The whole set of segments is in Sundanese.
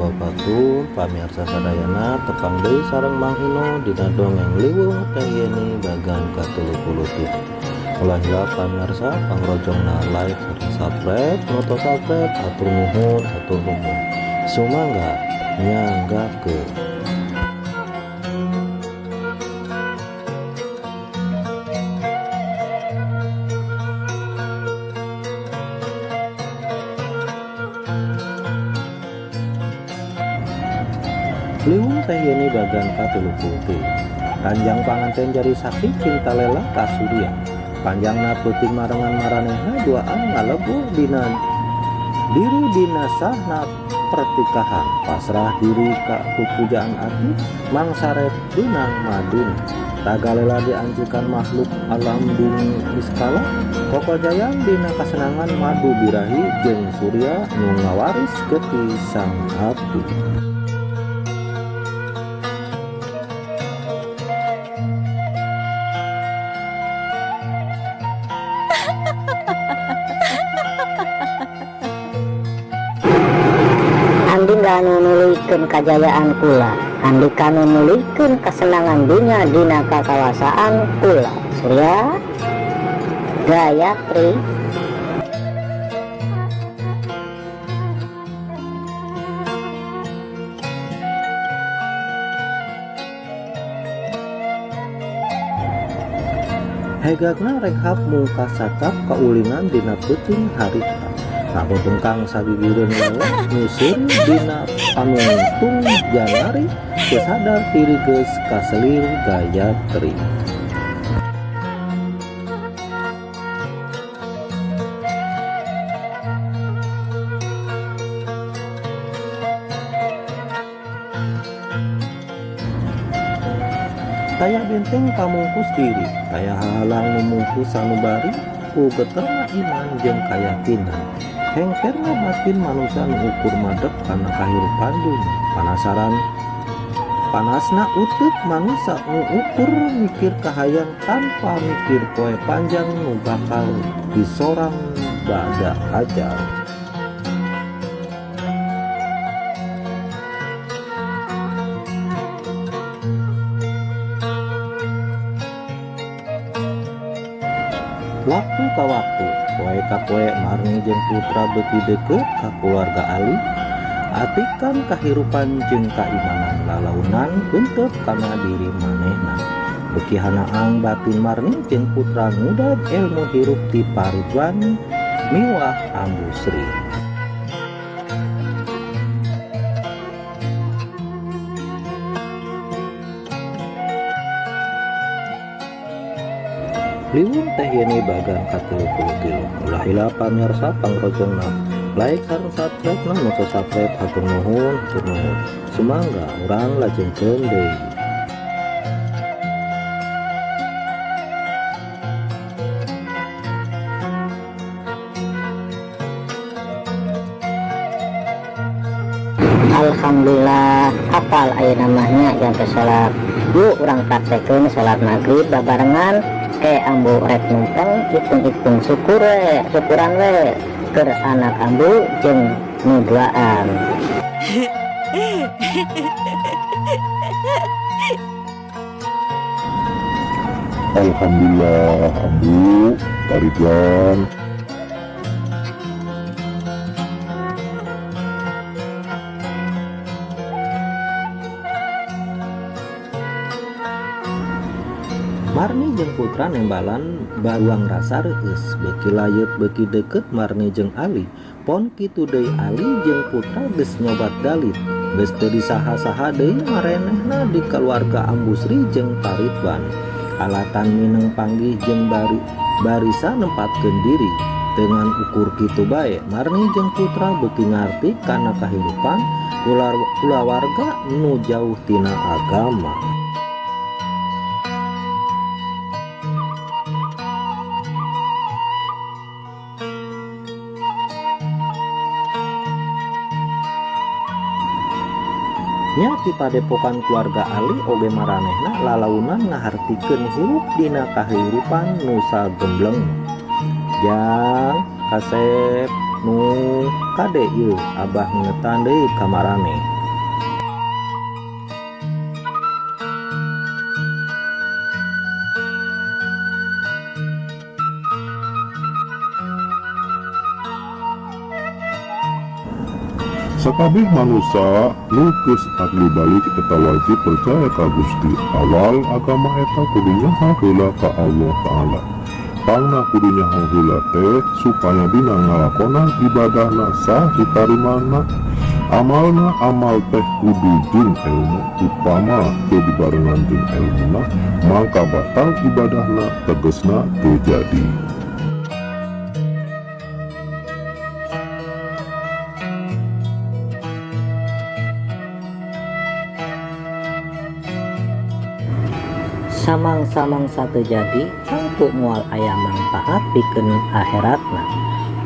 Wabarakatuh. Pamirsa sadayana, tepang deui sareng Mang Ino dina dongeng Liwung Teh Yeni bagan ka-33. Ulah hilap pamirsa, pangrojongna like serta subscribe. Nu tos subscribe, hatur nuhun, hatur nuhun, sumangga nyanggakeun. Liwung Teh Yeni bagan ka-33. Ranjang panganten jadi saksi cinta Lela ka Surya. Panjangna peuting marengan maranehna duaan ngalebur dina diri dina sahna pertikahan, pasrah diri ka pupujaan ati mangsaret benang madun tagalela dianjukan makhluk alam bumi niskala, kokojayan dina kasenangan madu birahi jeung Surya nu ngawaris getih sang api. Andika nu nuluykeun kajayaan kula, Andika nu nuluykeun kasenangan dunya dina kakawasaan kula. Surya Gayatri. Hegagna rekhap mungkas cacap kaulinan dina peuting harita. Ngabebengkang sagigireun Lela nu seuri dina panungtung janari, teu sadar diri geus kaselir Gayatri. Taya benteng pamungkus diri, taya hahalang nu mungkus sanubari ku geterna iman jeung kayakinan. Hengkerna batin manusia nu ukur madep kana kahirupan dunya. Panasaran panasna uteuk manusia nu ukur mikir kahayang tanpa mikir poe panjang nu bakal disorang bada ajal. Waktu ka waktu, poe ka poe, Marni jeung Putra beuki deukeut ka keluarga Ali. Atikan kahirupan jeung kaimanan lalaunan beunteup kana diri manehna. Beuki hanaang batin Marni jeung Putra ngudag ilmu hirup ti Pa Ridwan miwah Ambu Sri. Liwung Teh Yeni bagan ka-33. Ulah hilap pamirsa, pangrojongna like sareng subscribe na. Nu tos subscribe, hatur nuhun, hatur nuhun, sumangga urang lajengkeun deui. Alhamdulillah, apal ayeuna mah nya jangan salat. Yuk, urang praktekeun salat maghrib babarengan ke ambu. Rek numpang hitung-hitung syukur we, syukuran we keur anak ambu jeung nu duaan. Alhamdulillah, Ambu, Pak Ridwan. Marni jeung Putra nembalan baruang rasa reueus. Beuki layeut beuki deukeut Marni jeung Ali. Pon kitu deui, Ali jeung Putra geus nyobat dalit, geus teu disaha-saha deui marenehna di keluarga Ambu Sri jeung Pa Ridwan. Alatan mineng panggih jeung bari barisa nempatkeun diri dengan ukur kitu bae. Marni jeung Putra beuki ngarti kana kahirupan kulawarga nu jauh tina agama. Nya ti padepokan keluarga Ali oge maranehna lalaunan ngahartikeun hirup dina kahirupan nu sagembleng. Jang kasep nu kade, ieu Abah ngetan deui ka maraneh. Sakabeh manusia nu geus akil balig eta wajib percaya ka Gusti. Awal agama eta kudu nyaho heula ka Allah Ta'ala. Pangna kudu nyaho heula teh supaya dina ngalakonan ibadahna sah ditarimana. Amalna amal teh kudu jeung ilmu, upama teu dibarengan jeung ilmuna mangka batal ibadahna, tegesna teu jadi. Samang-samangsa teu jadi, tangtu moal aya mangpaat pikeun akhiratna.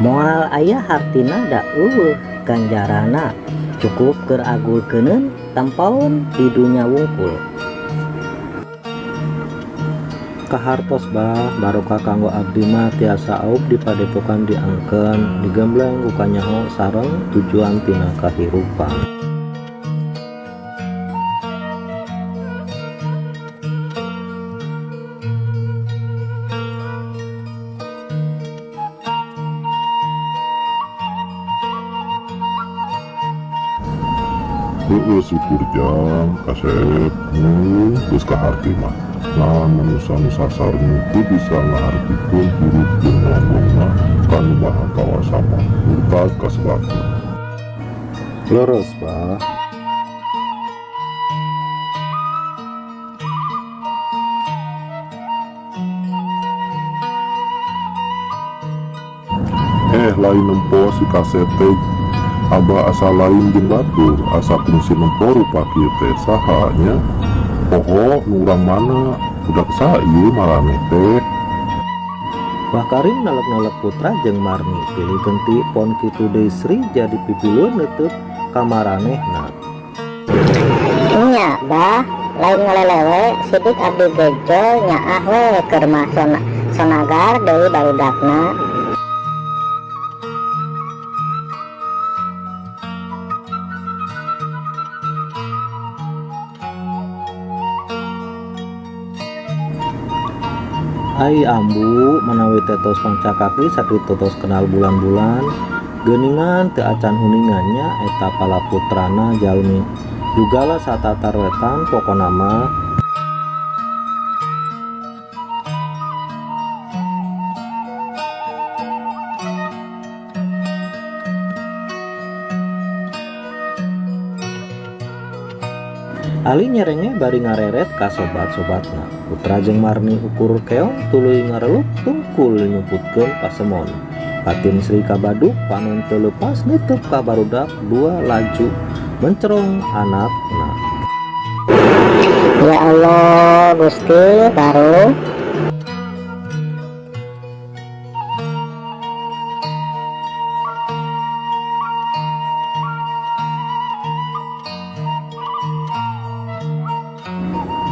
Moal aya hartina da euweuh ganjarana, cukup keur agul keuneun tampaon di dunya wungkul. Kahartos bah, barokah kanggo abdi mah tiasa aup di padepokan diangkeun, digembleng ku kanyaho sareng tujuan tina kahirupan. Heueuh syukur jang kasep mun geus kaharti mah. Ngan manusa nu sasar nu teu bisa ngahartikeun hirup jeung ngonggongna ka Nu Maha Kawasa mah murtad kasebabna. Leres bah. Lain nempo si kasep teh Abah asa lain jeung batur, asa kungsi nempo rupa kieu teh saha nya? Poho nu urang mana? Budak saha ieu maraneh teh? Bah Karim nalek-nalek Putra jeung Marni pilih genti pon kitu deui Sri jadi pipilueun neuteub ka maranehna. Nya bah, lain ngalelewe sidik abdi gejo nyaah we keur mah sonagar deui barudakna. Ai ambu manawi tetos pangcakaki sakitu tos kenal bulan-bulan geuningan teu acan uningannya eta palaputrana jalmi jugalah satatar wetan pokona mah. Ali nyerenge bari ngareret ka sobat-sobatna. Putra jeung Marni ukur keong tuluy ngarelup tungkul nyumputkeun pasemon. Batin Sri kabaduk panon teu leupas neuteub ka barudak dua laju mencerong anakna. Ya Allah Gusti baru.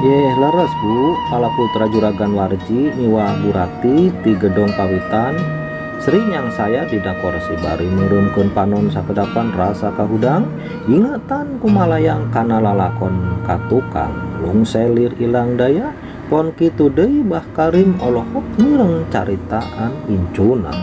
Yeh leres bu, pala putra juragan Warji miwah Burati ti gedong pawitan Sri nyang saya dina kursi bari meureumkeun panon sakedapan rasa kahudang ingatan kumalayang kana lalakon ka tukang lungselir ilang daya pon kitu deui Bah Karim olohok mireng caritaan incuna.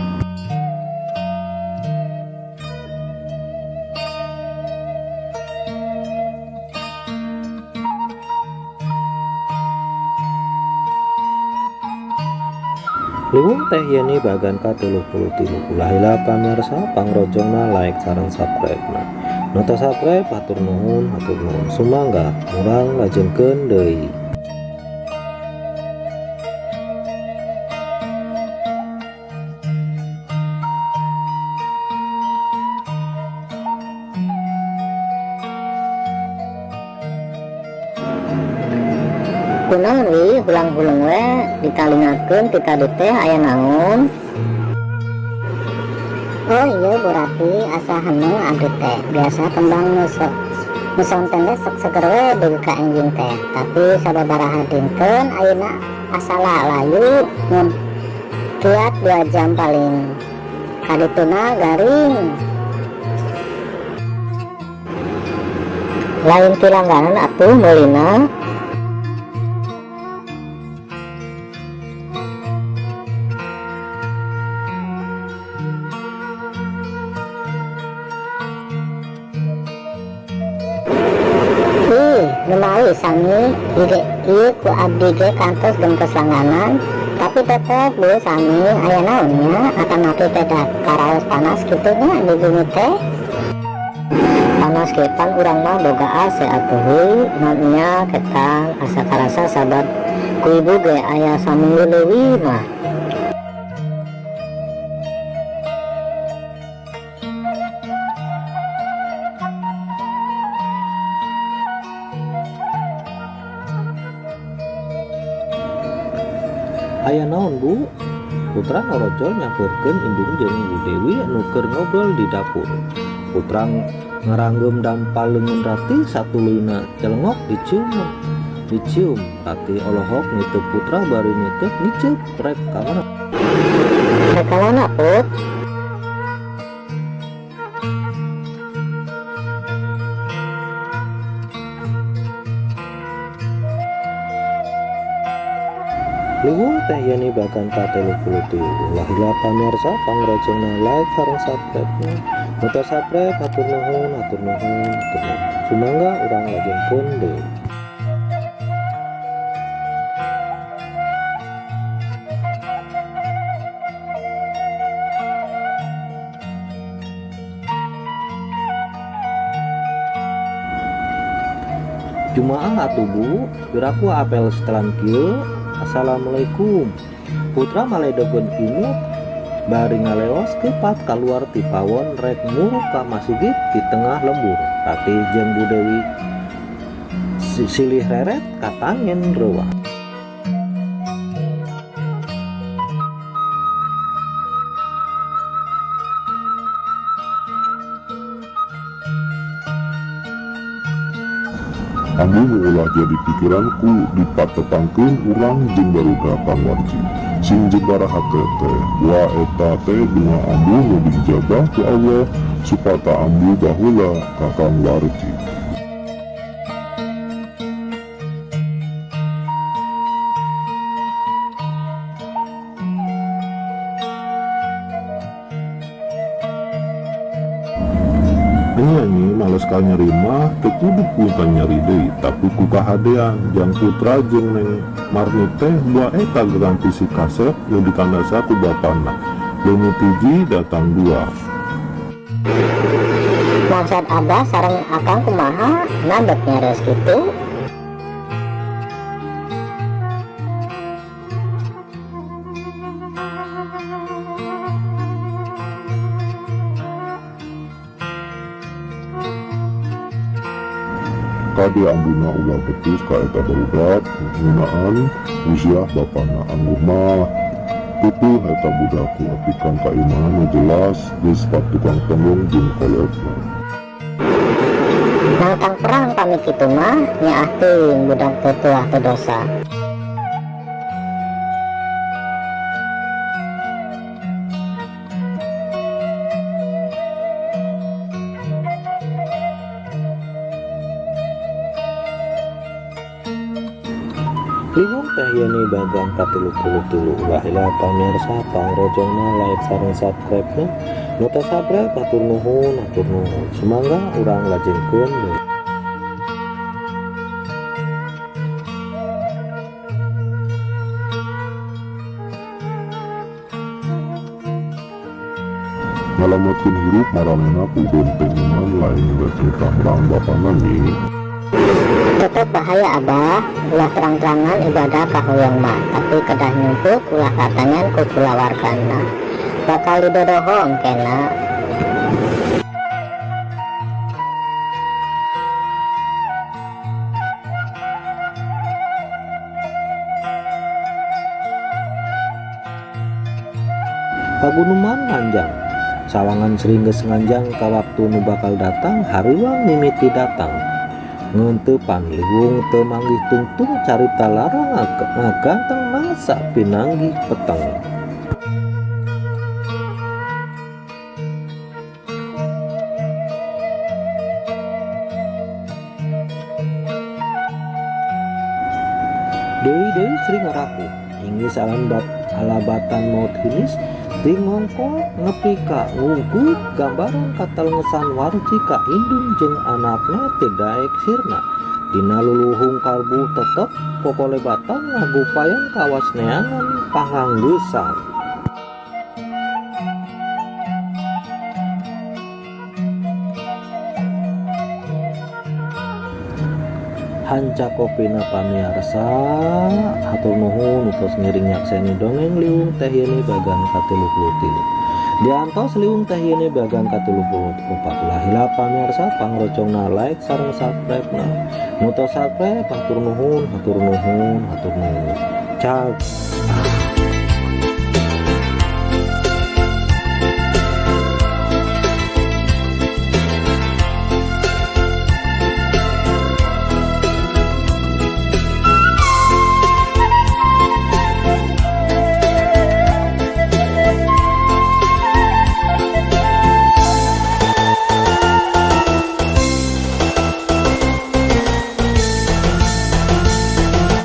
Liwung Teh Yeni bagan ka-33. Ulah hilap pamirsa pangrojongna like sareng subscribe na. Nu tos subscribe hatur nuhun, hatur nuhun sumangga murang lajengkeun deui. Kunaon wi hulang-huleng we ditalingakeun ti tadi teh aya naon? Oh iya Bu Rati asa heneng abdi teh biasa kembang nu sonten teh sok seger we dugi ka enjing teh tapi sababaraha dinten ayeuna asa layu mun kiat 2 jam paling kadituna garing. Lain ti langganan atuh meulina. Ih, lumawi sami ieu ku abdi ge kantos gengkes langganan, tapi tetep Bu sami aya naon nya atanapi pedah karaos panas kitu nya di bumi teh. Panas ge pan urang mah boga AC atuh hui, naon nya ketang asa karasa sabab ku ibu ge aya saminggu leuwih mah. Aya naon Bu? Putra ngorojol nyamperkeun indung jeung Bu Dewi nu keur ngobrol di dapur. Putra ngaranggem dampal leungeun Ratih satuluyna celengok dicium dicium. Ratih olohok niteup Putra bari niteup ngiceup rek ka mana. Rek ka mana Put? Liwung Teh Yeni bagan ka-33. Ulah hilap pamirsa pangrojongna like sareng subscribe-na. Nu tos subscribe hatur nuhun, hatur nuhun, hatur nuhun. Sumangga urang lajengkeun deui. Jumaah atuh Bu, piraku apel setelan kieu. Assalamualaikum. Putra maledogeun imut bari ngaleos kepat kaluar ti pawon rek muruk ka masigit di tengah lembur. Ratih jeung Bu Dewi silih reret katangen reuah. Ambu nu ulah jadi pikiranku dipatepangkeun urang jeung barudak Kang Warji. Sing jembara hate teh, wa eta teh dunga ambu nu diijabah ku Allah supata ambu baheula ka Kang Warji. Nyanyi males ka nyeri mah teu kudu ku nyeri deui tapi ku kahadean jang Putra jeung Neng Marni teh buah eta geranti si kasep nu ditandasa ku bapana. Leungit hiji datang dua. Maksud abah sareng akang kumaha nambet nyeres kitu? Kade ambuna ulah betus ka eta barudak ngeunaan usiah bapana angguh mah. Teutuh eta budak ku apikan kaimahan nu jelas geus patukang tonggong jeung kolotna. Nangtang perang pami kitu mah nyaah teuing budak teu tuah teu dosa. Liwung Teh Yeni bagan ka-33. Ulah hilap pamirsa pangrojongna like sareng subscribe-na. Nu tos subscribe hatur nuhun, hatur nuhun. Sumangga urang lajengkeun deui. Ngalamatkeun hirup maranehna ku benteng iman lain rek nitah perang bapana nyi. Tetep bahaya abah, ulah terang-terangan ibadah kahoyong mah, tapi kedah nyumput ulah katangan ku kulawargana. Bakal didodoho engkena. Pagunuman nganjang, sawangan sering geus nganjang ka waktu nu bakal datang, hariwang mimiti datang. Ngeuntepan liwung teu manggih tungtung carita larang ngaganteng mangsa pinanggih peteng. Dewi-dewi sering ngaraku, inggis alabatan maut hinis, ti ngongkol nepi ka ngungkut gambaran katalengesan Warji ka indung jeung anakna teu daek sirna. Dina luluhung kalbu tetep kokolebatan ngagupayan kawas neangan panganggeusan. Hanca kopina pamiarsa, hatur nuhun utos ngiring nyakseni dongeng Liung Teh Yeni bagan ka-33. Diantos Liung Teh Yeni bagan ka-34. Ulah hilap pamiarsa pangrocongna like sareng subscribe na. Nu tos subscribe hatur nuhun, hatur nuhun, hatur nuhun. Cag.